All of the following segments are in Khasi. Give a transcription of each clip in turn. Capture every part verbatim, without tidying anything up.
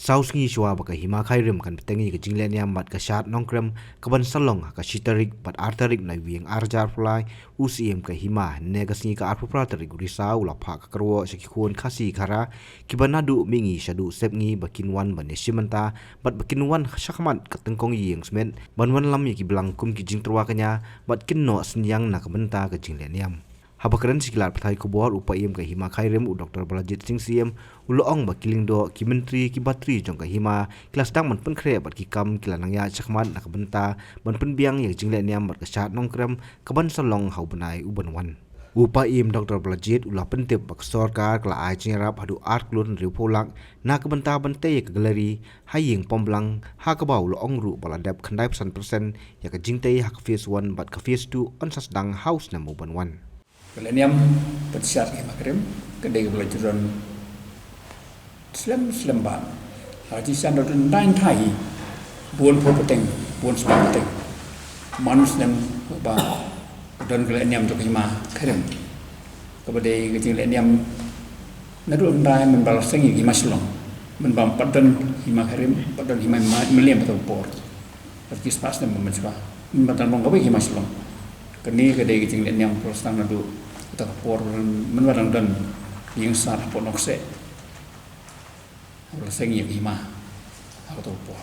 Saw sngi shuwa ba ka Hima Khyrim kan bteng ïa ka jingleh niam bad ka Shad Nongkrem ka ban sa long ha ka shi tarik bad ar tarik Naiwieng ar hajar arphew lai, u Syiem ka Hima, ne ka sngi ka arphew phra tarik u Risaw, u la phah ka kyrwoh sha ki khun Khasi Khara kiba naduh mihngi shaduh sepngi ba kin wan ban ïashim bynta bad ba kin wan shakhmat ka tyngkong ïing Smit ban wanlam ïa ki blang kum ki jingtyrwa kñia bad kin noh synñiang na ka bynta ka jingleh niam. Haba kren sha ki lad pathai khubor, u Paiem ka Hima Khyrim, u Doktor Balajied Singh Syiem, u la ong ba ki lyngdoh, ki myntri, ki batri jong ka Hima ki la sdang ban pynkhreh bad ki kam ki la nang ïaid shakhmat na ka bynta ban pynbiang ïa ka jingleh niam bad ka Shad Nongkrem ka ban sa long ha u bnai u ban wan. U Paiem Doktor Balajied u la pyntip ba ka sorkar ka la ai jingïarap haduh ar klur hynriewphew lak na ka bynta ban tei ïa ka gallery ha ïing Pomblang, ha kaba u la ong ruh ba la dep khyndai phew san persen ïa ka jingtei ha ka phase one bad ka phase two yn sa sdang ha u snem u ban wan. Ka leh niam bad shad ka Hima Khyrim ka dei kaba la ju don slem slem bha. Ha ka jingshisha don dang thai hi bun phew pateng, bun spah pateng man u snem ba ka don ka leh niam jong ka Hima Khyrim, kaba dei ka jingleh niam naduh hyndai mynba la seng ïa ka Hima Shillong, mynba ym pat don Hima Khyrim, ym pat don Hima Mylliem ha kata ka por. Bad ki spah snem ba mynshuwa, mynba dang long kawei ka Hima Shillong. Kane ka dei ka jingleh niam kaba la sdang naduh kata ka por, mynba dang don ïing Shad hapoh Nongkseh, ba la seng ïa ka Hima ha kata ka por.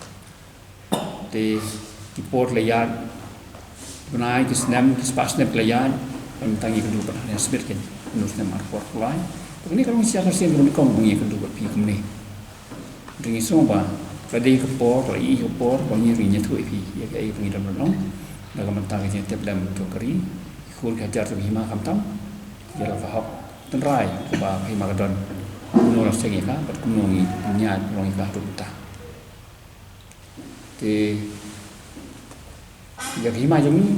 Te ki por ki la ïaid, ki bnai, ki snem, ki spah snem ki la ïaid, ban tang ïakynduh bad Hynñiewsmit, kane u snem arphew arphew lai. Te kane ka long shisha ka sien kaba nyngkong ba ngi ïakynduh bad phi kumne. Te ngi sngew ba ka dei ka por, ka la i ka por ba ngi ruh ngin ïathuh ïa phi ïa kaei ba ngi don ban ong. Na ka bynta ka jingtip lem jong ka ri, ki khun ki hajar jong ka Hima khamtam, ïa la ka hok tynrai kaba ka Hima ka don, kumno la seng ïa ka bad kumno ngi pynïaid pynlong ïa ka haduh mynta. Te ïa ka Hima jong ngi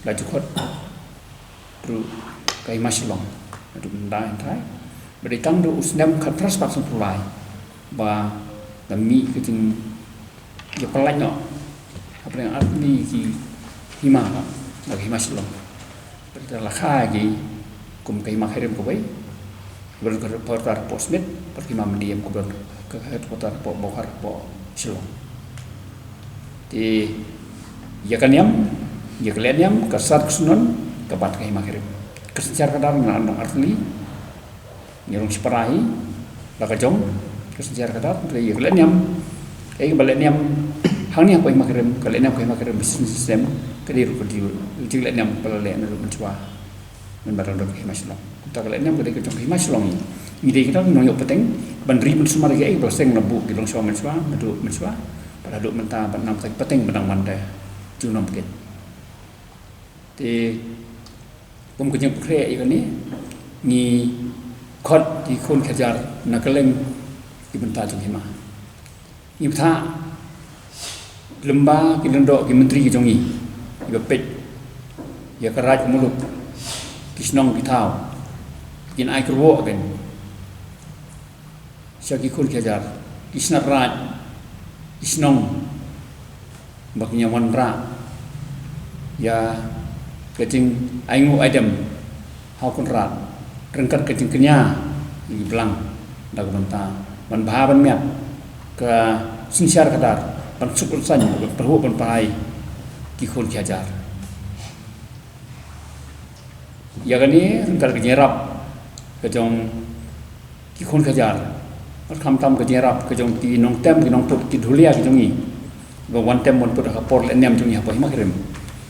la ju khot ruh ka Hima Shillong naduh mynta hynrei ba dei tang naduh u snem khatphra spah sanphew lai ba la mih ka jingïapyllait noh hapdeng artylli ki hima, na ka Hima Shillong. Bad la kha ïa ki kum ka Hima Khyrim kawei, kaba don ka headquarter hapoh Smit, bad ka Hima Mylliem kaba don ka headquarter hapoh Mawkhar hapoh Shillong. Te ïa ka niam, ïa ka leh niam, ka sar ka shnong, ka bat ka Hima Khyrim. Ka synshar khadar nga la ong artylli, ngi rung shipara hi la ka jong ka synshar khadar, te ïa ka leh niam, ïa kaba leh niam hangne hapoh Hima Khyrim, ka leh niam ka Hima Khyrim, business system, ka dei ruh ka dei ka jingleh niam ba la leh naduh mynshuwa, mynba dang don ka Hima Shillong. Kumta ka leh niam ka dei ka jong ka Hima Shillong hi. Ngi dei ki nongïoh pateng ban ri ban sumar ïa kaei ba la seng na buh ki longshuwa mynshuwa, naduh mynshuwa bad haduh mynta, bad nang pateng, pateng ba dang wan da junom kit. Te kum ka jingpynkhreh ïa kane, ngi khot ki khun ki hajar na kylleng ki bynta jong ka hima. Ngi bthah lyngba ki lyngdoh ki myntri ki jong ngi, kiba peit ïa ka raid ka muluk, ki shnong ki thaw, kin ai kyrwoh ïa kane sha ki khun ki hajar, ki shnat raid, ki shnong, ba kin ïa wanrah ïa ka jingainguh aidem ha u Kynrad ryngkat ka jingkñia ïa ki blang, da ka bynta ban bha ban miat ka synshar khadar, ban suk ban saiñ, ban pyrhuh ban pyrhai ki khun ki hajar. Ïa kane ryngkat ka jingïarap ka jong ki khun ki hajar, bad khamtam ka jingïarap ka jong ki nongtem ki nongput, ki dhulia ki jong ngi, ba wan tem wan put ha ka por leh niam jong ngi hapoh Hima Khyrim,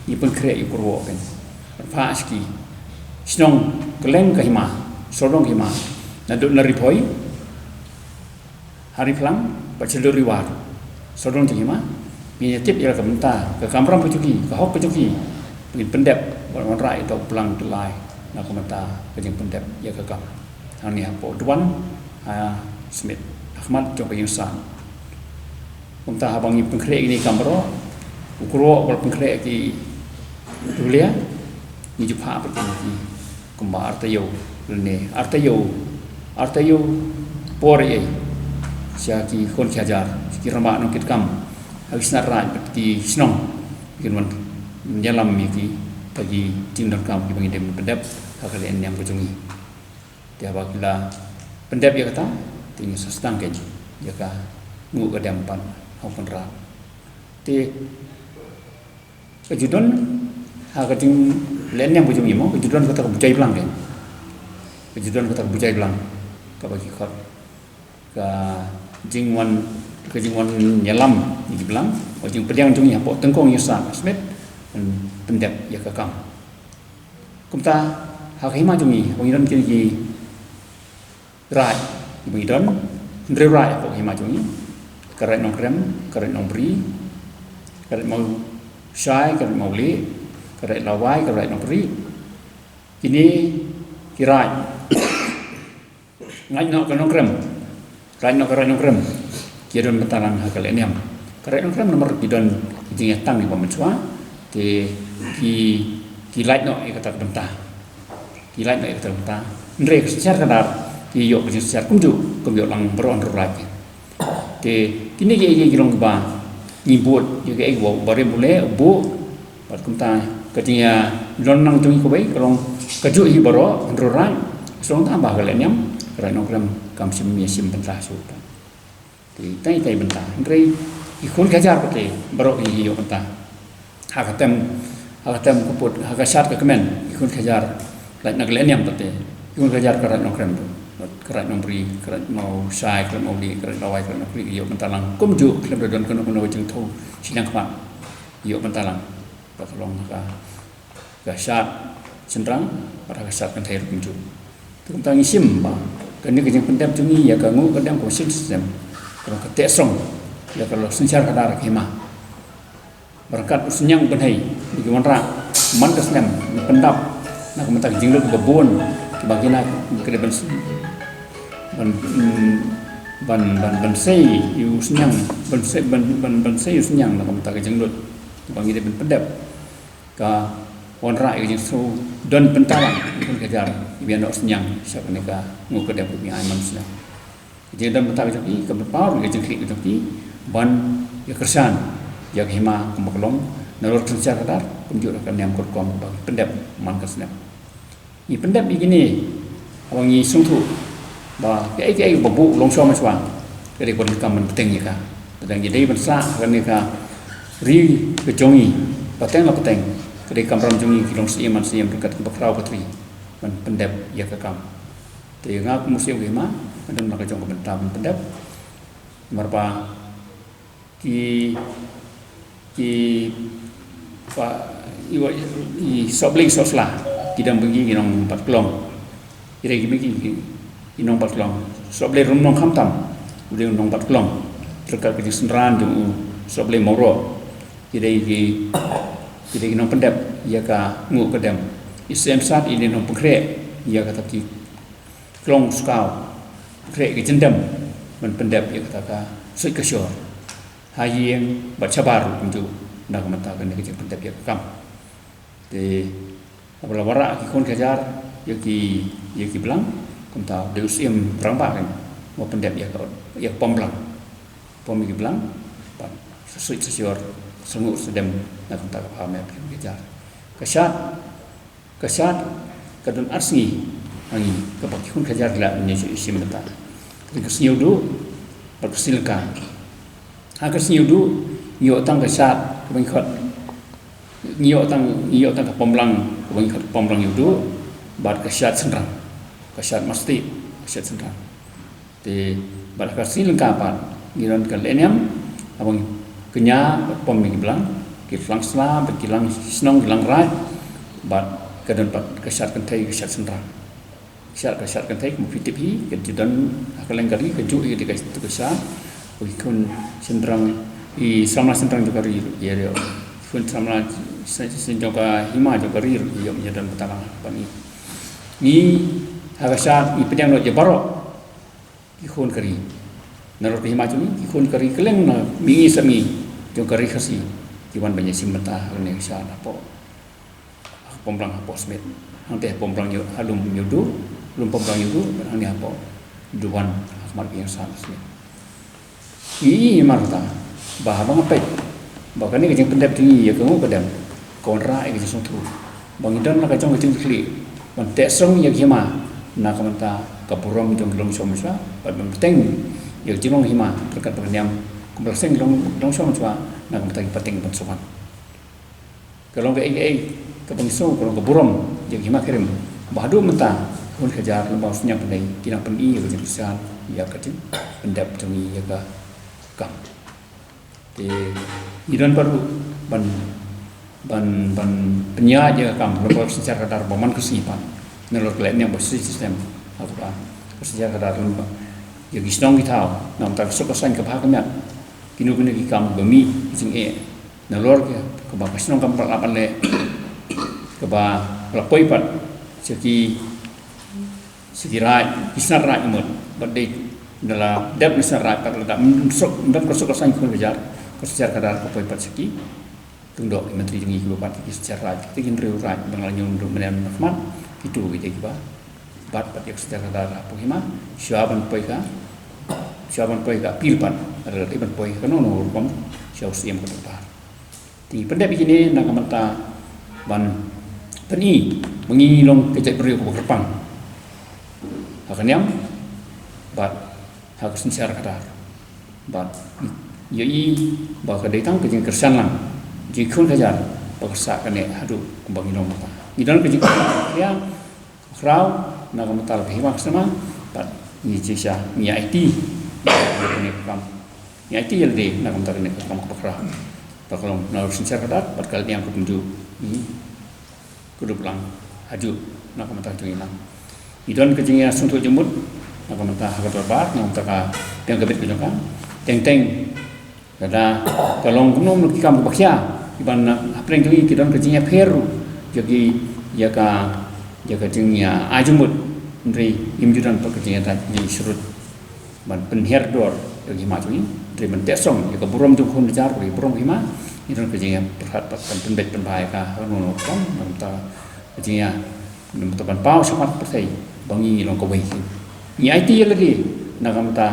ngi pynkhreh ïa u kyrwoh ïa kane. Bad phah sha ki shnong kylleng ka hima, sawdong ka hima, naduh na Ri Bhoi, ha Ri Phlang bad sha Ri War, sawdong jong ka hima, ngin ïa tip ïa la ka bynta, ka kamram ka jong ki, ka hok ka jong ki, ba ngin pyndep bad wanrah ïa uta u blang u tyllai na ka bynta ka jingpyndep ïa ka kam hangne hapoh Duwan, ha Smit, ha khmat jong ka ïing saiñ. Kumta haba ngi pynkhreh ïa kine ki kam baroh, u kyrwoh uba la pynkhreh ïa ki dhulia, ngi ju phah pat ïa ki kumba artaïew lane artaïew, artaïew por ïa sha ki khun ki hajar, sha ki rangbah nongkitkam, ha ki shnat raid bad ki shnong, ba kin wan ïalam ïa kita ki jingdonkam kiba ngi dei ban pyndep ha ka leh niam ka jong ngi. Te haba ki la pyndep ïa kata, te ngin sa sdang keiñ ïa ka nguh ka dem pat ha u Kynrad. Te ka ju don ha ka jinglehniam ka jong ngi mo, ka ju don kata ka bujai blang kein. Ka ju don kata ka bujai blang kaba ki khot ka jingwan, ka jingwan ïalam ïa ki blang, ka jingpdiang jong ngi hapoh tyngkong ïa u Sir Smith ban pyndep ïa ka kam. Kumta ha ka hima jong ngi, ha ngi don ki, ki raid, ki ba ngi don hynriew raid hapoh ka hima jong ngi. Ka raid Nongkrem, ka raid Nongbri, ka raid Mawshai, ka raid Mawlieh, ka raid Lawai, ka raid Nongpri. Kine ki raid, ngait noh ka Nongkrem, raid noh ka raid Nongkrem, ki don bynta lang ha ka lehniam. Ka raid Nongkrem namar ki don ki jingïatang kiba mynshuwa, te ki, ki lait noh ïa kata ka bynta. Ki lait noh ïa kata ka bynta. Hynrei ka synshar khadar ki ïoh ka jingsynshar kumjuh, kum ïoh lang baroh hynriew raid. Te kine kiei kiei ki long kiba ngi bud ïa kiei kiba u barim u leh u buh. Bad kumta ka jingïalong lang jong ngi kawei ka long kajuh hi baroh hynriew raid. Shu long tang ba ha ka lehniam ka raid Nongkrem kam shym ïashim bynta shuh. Te tang itai bynta, hynrei ki khun ki hajar pat te baroh hi ïoh bynta. Ha ka tem, ha ka tem ka put, ha ka shad ka kmen, ki khun ki hajar lait na ka lehniam pat te, ki khun ki hajar ka raid Nongkrem, ka raid Nongbri, ka raid Mawshai, ka raid Mawlieh, ka raid Lawai, ka raid Nongbri, ïoh bynta lang kumjuh khlem da don kano kano ka jingthew shiliang khmat, ïoh bynta lang. Ba ka long ha ka, ka shad shynrang bad ha ka shad kynthei ruh kumjuh. Te kumta ngi shim ba kane ka jingpyndep jong ngi ïa ka nguh ka dem ka ba shim system, ka long ka tehsong ïa ka la synshar khadar ka hima. Ba ryngkat u synñiang u bynhei ngi ki wanrah man ka snem, ngi pyndap na ka bynta ka jinglut ba bun kiba ngi na ka dei ban, ban, mm, ban, ban, ban sei ïa u synñiang, ban sei, ban, ban, ban sei ïa u synñiang na ka bynta ka jinglut kiba ngi dei ban pyndep. Ka wanrah ïa ka jingsngew don bynta lang ki khun ki hajar kiba ïa noh synñiang sha kane ka nguh ka dem kaba ngi ai man snem. Ka jingdon bynta ka jong ki, ka ban paw ruh ïa ka jingkhlieh ka jong ki ban ïa kyrshan ïa ka hima kumba ka long, nalor ka synshar khadar kumjuh ruh ka niam ka rukom kaba ngi pyndep man ka snem. Ngi pyndep ïa kine haba ngi sngewthuh ba kaei kaei ba buh long shwa mynshwa, ka dei ka donkam ban bteng ïa ka. Lada ngi dei ban sah ha kane ka ri ka jong ngi pateng la pateng, ka dei ka kamram jong ngi ki long syiem man syiem ryngkat kiba khraw ka tri ban pyndep ïa ka kam. Te nga kum u syiem ka hima nga don la ka jong ka bynta ban pyndep. Namar ba ki, ki, ba, i wa, i sohblei sohsla ki dang bynta ki nongbat klong. Ki dei ki bynta ki, ki nongbat klong. Sohblei Rumnong khamtam u dei u nongbat klong. Ryngkat ka jingsynran jong u sohblei Mawroh. Ki dei ki, ki dei ki nongpyndep ïa ka nguh ka dem. I Syiem Sat i dei nongpynkhreh ïa kata ki klong skaw, khreh ka jingdem ban pyndep ïa kata ka suit ka shor ha ïing bad shabar ruh kumjuh na ka bynta kane ka jingpyndep ïa ka kam. Te haba la wanrah ki khun ki hajar ïa ki, ïa ki blang, kumta u dei u syiem rangbah kan ba pyndep ïa ka, ïa ka pom blang, pom ïa ki blang bad sa suit sa shor, sa nguh sa dem na ka bynta ka bha map ki khun ki hajar. Ka shad Ka shad ka don ar sngi ha ngi kaba ki khun ki hajar ki lah ban ïa shim bynta. Ka dei ka Sngi Ïewduh bad ka Sngi Lyngka. Ha ka Sngi Ïewduh ngi ïoh tang ka shad kaba ngi khot, ngi ïoh tang, ngi ïoh tang ka pom blang kaba ngi khot pom blang Ïewduh bad ka shad shynrang, ka shad mastieh, ka shad shynrang. Te bad ha ka Sngi Lyngka pat ngi don ka lehniam haba ngi kñia bad pom ïa ki blang, ki lang sla bad ki lang shnong, ki lang raid, bad ka don pat ka shad kynthei, ka shad shynrang. Shad, ka shad kynthei kumba phi tip hi ka ju don ha kylleng ka ri, kajuh ïa ka, ka shad. Ki khun shynrang, ki samla shynrang jong ka ri ruh ki ïa, ki khun samla shynrang jong ka hima jong ka ri ruh ki ïoh ïa don bynta lang. Bad ngi, ngi ha ka shad ngi pdiang noh ïa baroh ki khun ka ri. Nalor ka hima jong ngi, ki khun ka ri kylleng na mihngi samngi jong ka ri Khasi ki wan ban ïa shim bynta ha kane ka shad hapoh, ha pom blang hapoh Smit. Hangtei ha pom blang Ïew, ha lum Ïewduh, lum pom blang Ïewduh, bad hangne hapoh Duwan ha khmat ka ïing sahlang Smit. Ngi i mar kata ba haba nga peit ba kane ka jingpyndep jong ngi ïa ka nguh ka dem ka wanrah ïa ka jingsngewthuh ba ngi don la ka jong ka jingkitkhlieh ban tehsong ïa ka hima na ka bynta ka burom jong ki longshaw mynshuwa bad ban bteng ïa ka jinglong hima, ryngkat bad ka niam, kumba la seng long, long shong shwa, na ka bynta ki pateng ban sumar. Ka long kaei kaei kaba ngi sngew, ka long ka burom ïa ka hima ka rim, ba haduh mynta, ha Khun Khajar, Lyngba Synñiang Pyndai, ki nang pyni ïa ka jingkyrshan ïa ka jingpyndep jong ngi ïa ka kam. Te ngi don pat ruh ban, ban, ban pynïaid ïa ka kam lyngba ka synshar khadar ba man ka sngi pat, nalor ka lehniam ba shisha shisnem ha kaba ka synshar khadar lyngba ïa ki shnong ki thaw, na ka bynta ka suk ka saiñ, ka bha ka miat, kino kino ki kam ba mih ki jingeh. Nalor ka, kaba ka shnong kam pat la ban leh, kaba la poi pat sha ki, sha ki raid, ki snar raid, mut, bad dei, da la dep na snar raid pat, la dep, mm, suk, dep ka suk ka saiñ Khun Khajar, ka synshar khadar ka poi pat sha ki Lyngdoh, ki myntri jong ngi kiba bat ïa ki synshar raid, ki hynriew raid ba nga la ñiew naduh mynne na khmat, kito ki dei kiba bat pat ïa ka synshar khadar hapoh hima, shuwa ban poi ka, shuwa ban poi ka appeal pat, lada dei ban poi kano kano ka rukom sha u Syiem ka dorbar. Te ngi pyndep ïa kine na ka bynta ban pyni ba ngi long ka jaitbynriew kaba kyrpang ha ka niam bad ha ka synshar khadar. Bad ïohi ba ka dei tang ka jingkyrshan lang, jingkhun khajar, ba ka sah kane haduh kumba ngi long mynta. Ngi don ka jingkhia, khraw, na ka bynta ka hima ka sema, bad ngi shisha, ngi aiti ïa kane ka kam. Ngi aiti ïa lade na ka bynta kane ka kam kaba khraw. Ba ka long na ka synshar khadar bad ka lehniam ka kumjuh. Ngi kdup lang hajuh na ka bynta jong ngi lang. Ngi don ka jingïasngewthuh jingmut na ka bynta ha ka dorbar, na ka bynta ka biang ka bit ka jong ka. Teng teng lada ka long kumno kumno ki kam kiba khia, kiba na hapdeng jong ngi ki don ka jingïapher ruh ïa ki, ïa ka, ïa ka jingïa ai jingmut. Hynrei ngim ju don pat ka jingïadei, jingïasyrut ban pynhiar dor ïa ka hima jong ngi, hynrei ban teh song ïa ka burom jong ka Khun Khajar, ïa ka burom ka hima. Ngi don ka jingïapyrkhat bad ban pynbeit pynbha ïa ka ha kano kano ka rukom, na ka bynta ka jingïa, na ka bynta ban paw shakhmat pyrthei ba ngi long kawei. Ngi aiti ïa lade na ka bynta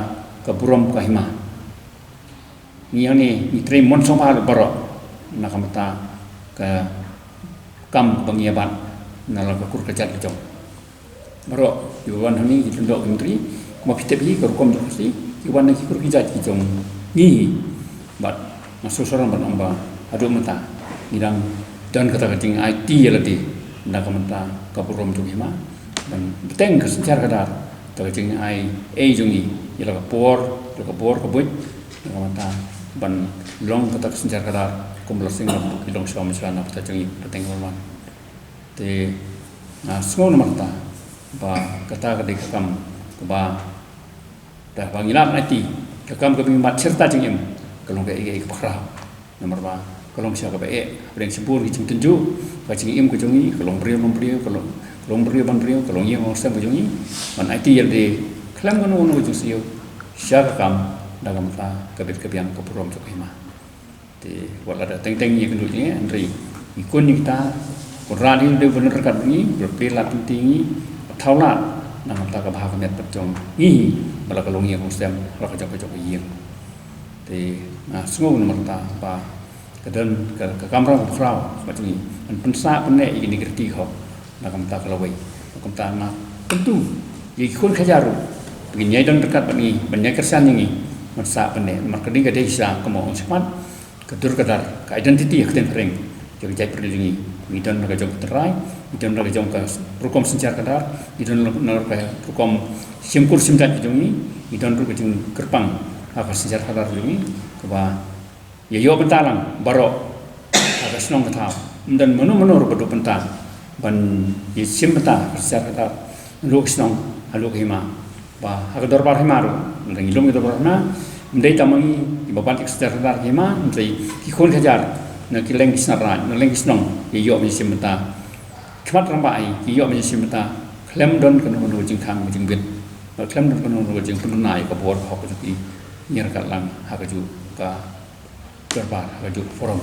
ka burom ka hima. Ngi hangne ngi trei mon sngewbha baroh na ka bynta ka kam kaba ngi ïa bat na la ka kur ka jait ka jong. Baroh kiba wan hangne, ki lyngdoh, ki myntri, kumba phi tip hi ka rukom jong ka Khasi, ki wan na ki kur ki jait ki jong ngi hi. Bad nga sngewsarong ban ong ba haduh mynta ngi dang don kata ka jingaiti ïa lade na ka bynta ka burom jong ka hima, ban bteng ka synshar khadar, kata ka jingai ei jong ngi ïa la ka por, ïa la ka bor ka buit, na ka bynta ban long kata ka synshar khadar kumba la seng, la buh ki longshong mynshuwa na ka bynta jong ngi pateng ka ban wan. Te nga sngew namar kata ba kata ka dei ka kam kaba, da ba ngi lah ban aiti, ka kam kaba ngi mad shirta jingim, ka long kaei kaei kaba khraw. Namar ba ka long sha kaba eh hapdeng shibun ki jingtynjuh, ka jingim ka jong ngi, ka long briew long briew, ka long, ka long briew ban briew, ka long ïing long sem ka jong ngi, ban aiti ïa lade khlem kano kano ka jingsniew sha ka kam, na ka bynta ka bit ka biang ka burom jong ka hima. Te wat la da teng teng ngi ïakynduh jingeh, hynrei ngi kwah ngi kata, Kynrad hi u dei ban ryngkat bad ngi, u la plie lad lynti ngi, u thaw lad na ka bynta ka bha ka miat pat jong ngi hi, ba la ka long ïing long sem, la ka jong ka jong ka ïing. Te nga sngew namar kata ba ka don ka, ka kamram kaba khraw bad jong ngi ban pynsah pynneh ïa kine ki riti ki hok na ka bynta ka lawei, na ka bynta nga kyntu ïa ki Khun Khajar ruh ba ngin ïai don ryngkat bad ngi, ban ïai kyrshan ïa ngi, ban sah pynneh, namar ka ding ka dei shisha, kumba ong shakhmat, ka dur ka dar, ka identity ha ka ktien phareng jong ka jaitbynriew jong ngi. Ngi don na ka jong ka tynrai, ngi don na ka jong ka rukom synshar khadar, ngi don na ka rukom shim kur shim jait ka jong ngi, ngi don ruh ka jingkyrpang ha ka synshar khadar jong ngi, kaba ïa ïoh bynta lang baroh ha ka shnong ka thaw. Ym don mano mano ruh ba duh bynta ban ïa shim bynta ha ka synshar khadar, haduh ka shnong, haduh ka hima. Ba ha ka dorbar hima ruh, ngi lum ka dorbar hima, ym dei tang ma ngi kiba bat ïa ka synshar khadar ka hima, hynrei ki Khun Khajar na ki leng ki snar raid, na leng ki shnong, ki ïoh ban shim bynta. Khmat rangbah hi, ki ïoh ban shim bynta khlem don kano kano ka jingkhang ka jingbit, khlem don kano kano ka jingpynduna ïa ka bor ka hok ka jong ki, ngi ryngkat lang ha kajuh ka dorbar, ha kajuh ka forum.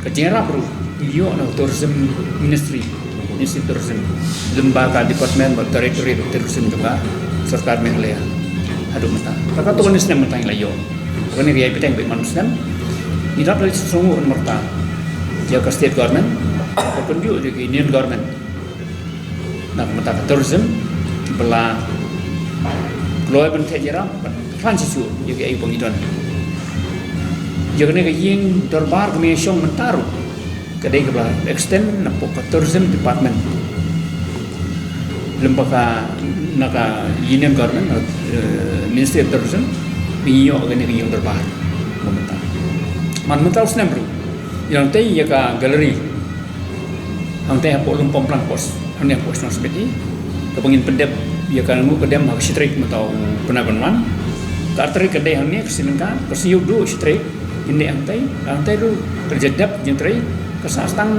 Ka jingïarap ruh ngi ïoh na ka Tourism Ministry, Ministry of Tourism, lyngba ka Department bad Directorate of Tourism jong ka Sorkar Meghalaya. Haduh mynta, kata katto katne snem mynta ngi la ïoh. Kane ka ïai bteng beit man u snem. Ngi dap da leit sngewthuh namar kata ïa ka State Government, ka kyndiah ïa ka Union Government na ka bynta ka tourism, ba la kloi ban theh jingïarap, ban Khlaiñ shisha ïa kaei ba ngi don. Ïa kane ka ïing dorbar ka mih shong mynta ruh ka dei kaba la extend na pdeng ka tourism department. Lem bad ka, na ka Union Government, eh, Ministry of Tourism, ba ngi ïoh kane ka ïing dorbar mynta. Man mynta u snem ruh ïa hangtei ïa ka gallery. Hangtei hapoh Lympung Plang Post, hangne hapoh Shnong Smit i. Kaba ngin pyndep ïa ka nguh ka dem ha ka shi tarik mynta u bnai ban wan. Ka ar tarik ka dei hangne ka sien lyngkha, ka sien ïa u du shi tarik ngin dep hangtei. Hangtei ruh ka la dep jingtrei, ka sah tang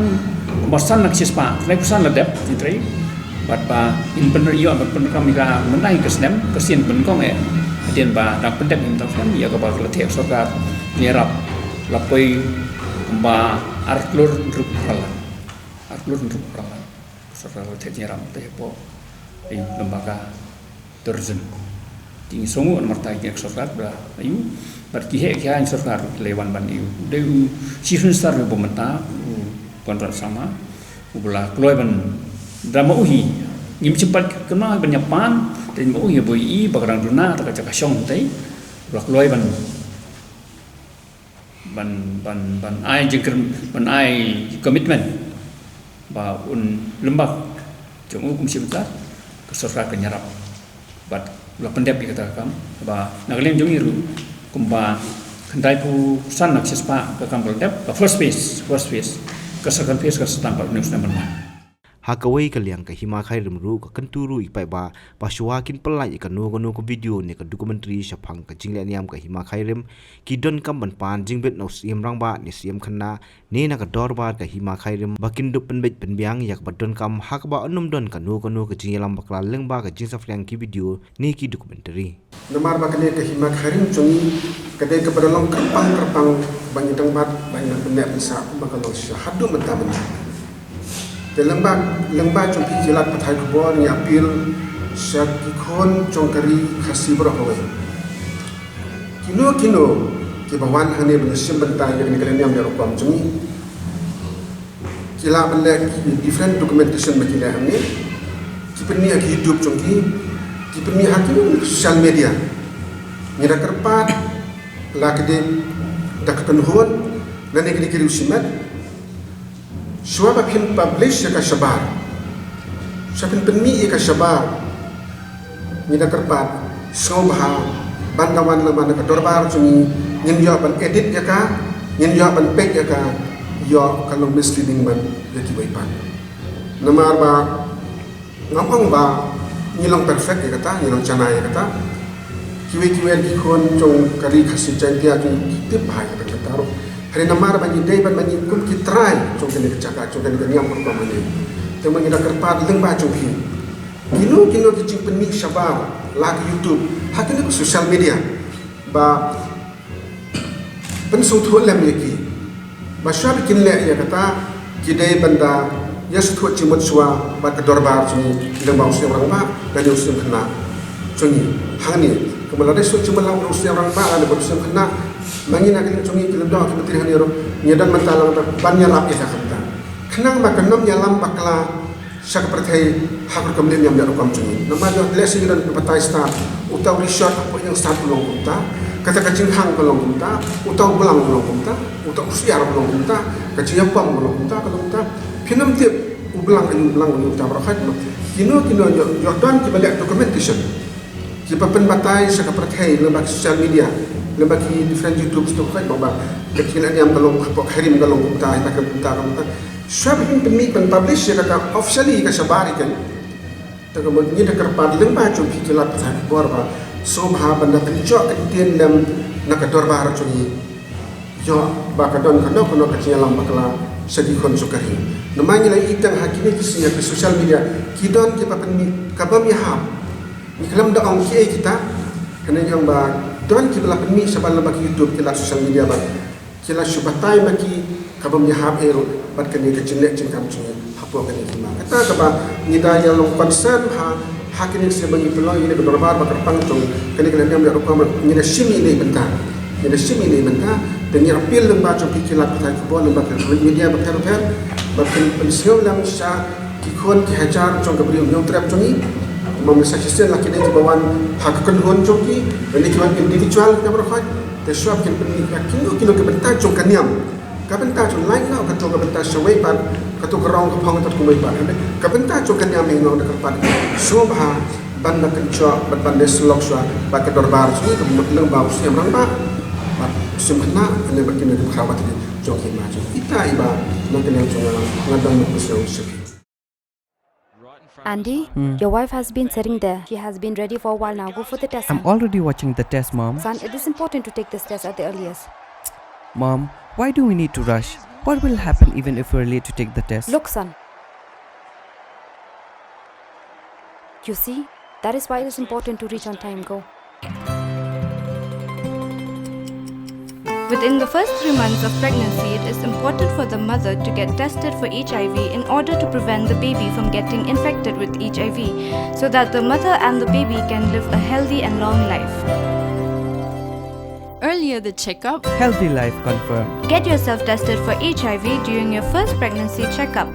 kumba san na ka shispah, ka la san la dep jingtrei. Bad ba ngin pynrem ïa, ban pynrem ïa ka mynta ka snem, ka sien pynkhong eh. Hadien ba dang pyndep mynta ka snem ïa kaba ka la theh sorkar, ïarap la poi kumba ar klur hynriew phra lak. Ar klur hynriew phra lak. Sorkar la theh jingïarap te hapoh, eh, lem bad ka tourism. Te ngi sngewnguh namar ta ïa ka sorkar ba ïa u, bad ki heh ki haiñ sorkar ki la wan ban ïa u. Dei u Chief Minister ba mynta, u Conrad Sangma, uba la kloi ban, da ma u hi. Ngim shym pat kynmaw ban ïa pan, te ma u hi ba i ba ka dang duna ta ka jaka shong tei. Uba la kloi ban ban, ban, ban ai jingkyrmen, ban ai commitment ba un lem bad jong u kum shi bynta, ka sorkar kan ïarap. Bad la pyndep ïa kata ka kam, ba na ka liang jong ngi ruh kumba khyndaiphew san na ka shispah ka kam ka la dep, ka first phase, first phase, ka second phase ka sdang pat u snem ban wan. Ha kawei ka liang, ka Hima Khyrim ruh ka kyntu ruh ïa ki paidbah ba shuwa kin pynlait ïa kano kano ka video ne ka documentary shaphang ka jingleh niam ka Hima Khyrim, ki donkam ban pan jingbit na u Syiem Rangbah ne Syiem Khynnah ne na ka dorbar ka Hima Khyrim, ba kin dup pynbeit pynbiang ïa kaba donkam, ha kaba yn ym don kano kano ka jingïalam bakla lyngba ka jingsaphriang ki video ne ki documentary. Namar ba kane ka Hima Khyrim jong ngi ka dei kaba da long kyrpang kyrpang ba ngi dang bat, ba ngi dang pynneh pynsah, ba ka long shisha haduh mynta mynta. Te lyngba, lyngba jong phi ki lad pathai khubor, ngi appeal sha ki khun jong ka ri Khasi baroh kawei. Kino kino kiba wan hangne ban ïashim bynta ïa kane ka lehniam lehrukom jong ngi, ki lah ban leh ki different documentation ba ki leh hangne. Ki pynmih ha ki YouTube jong ki, ki pynmih ha ki social media. Ngi da kyrpad, la ka dei da ka kynhun, lane ka dei ka riewshimet, shuwa ba phin publish ïa ka shabar, shuwa phin pynmih ïa ka shabar, ngi da kyrpad, sngewbha ban da wan lem bad na ka dorbar jong ngi, ngin ïoh ban edit ïa ka, ngin ïoh ban peit ïa ka, ïoh ka long misleading ban ïa kiwei pat. Namar ba ngam ong ba ngi long perfect ïa kata, ngi long janai ïa kata. Kiwei kiwei ki khun jong ka ri Khasi Jaiñtia ki tip bha ïa kata ruh. Hynrei namar ba ngi dei ban, ba ngi kum ki trai jong kane ka jaka, jong kane ka niam rukom hangne, te ma ngi da kyrpad lyngba jong phi, kino kino ki jingpynmih shabar la ka YouTube, ha kino ki social media, ba pynsngewthuh lem ïa ki, ba shuwa ba kin leh ïa kata, ki dei ban da ïa sngewthuh jingmut shuwa bad ka dorbar jong ngi, lyngba u Syiem Rangbah lane u Syiem Khynnah jong ngi. Hangne kumba la dei sngewthuh jingmut lang u Syiem Rangbah lane bad u Syiem Khynnah, ma ngi na ka liang jong ngi ki lyngdoh ki myntri hangne ruh, ngi don mynta lang ban ïarap ïa ka, khamtam khnang ba kan ym ïalam bakla sha ka pyrthei ha ka rukom lehniam lehrukom jong ngi. Namar ïoh lehse ngi don ki batai stad, uta u resort hapoh ïing stad ka long kumta, kata ka jingkhang ka long kumta, uta u blang ka long kumta, uta u syiar ka long kumta, ka jingïapom ka long kumta, ka long kumta. Phin ym tip u blang, u blang, uta baroh. Kino kino ïoh, ïoh don kiba leh documentation, kiba pynbatai sha ka pyrthei lyngba ki social media, lyngba ki different YouTube, sdang khlem ba ka jingleh niam ka long hapoh Khyrim ka long kumta, ïa ka kumta, ka kumta. Shuwa ba phin pynmih, phin publish ïa kata officially ka shabar ïa ka, te ka mut ngi da kyrpad lyngba jong phi ki lad pathai khubor ba sngewbha ban da kynjoh kyntien lem na ka dorbar jong ngi, ïoh ba ka don kano kano ka jingïalam bakla sha ki khun jong ka ri. Namar ngi la ïohi tang ha kine ki sngi ha ki social media, ki don kiba pynmih ka bym ïahap. Ngi khlem da ong kiei kita, hynrei ngi ong ba don kiba la pynmih shabar lyngba ki YouTube, ki lad social media ba ki la shu batai ma ki ka bym ïahap ei ruh bad kane ka jingleh jingkam jong ngi hapoh kane ka hima. Kata kaba ngi da ïa long concern ha, ha kine ki sngi ba ngi pynlong ïa kane ka dorbar ba kyrpang jong kane ka lehniam lehrukom, ngi da shim ïa kane ka bynta. Ngi da shim ïa kane ka bynta, te ngi appeal lyngba jong phi ki lad pathai khubor, lyngba ki media bapher bapher, ba phin pynsngew lang sha ki khun ki hajar jong ka briew Hynñiewtrep jong ngi, Mom, sa shisien la ki dei kiba wan ha ka kynhun jong ki, lane ki wan individual ka baroh khoit. Te shuwa kin pynmih ïa kino kino ki bynta jong ka niam. Ka bynta jong lait noh, kato ka bynta shawei pat, kato ka rong ka phong kato kumwei pat. Ka bynta jong ka niam ïa nga da kyrpad sngewbha ban da kynthoh bad ban da syllok shuwa bad ka dorbar shuwa ka mut lyngba u sniam rangbah bad u sniam khynnah, lane bad kine ki bakhraw bad ki jong ki ma jong kita iba na ka niam jong nga, nga don na ka sniam shuwa. Andy, your wife has been sitting there. She has been ready for a while now. Go for the test, I'm son. Already watching the test, Mom. Son, it is important to take this test at the earliest. Mom, why do we need to rush? What will happen even if we're late to take the test? Look, son. You see, that is why it is important to reach on time. Go. Within the first three months of pregnancy, it is important for the mother to get tested for H I V in order to prevent the baby from getting infected with H I V, so that the mother and the baby can live a healthy and long life. Earlier the checkup, Healthy life confirmed. Get yourself tested for H I V during your first pregnancy checkup.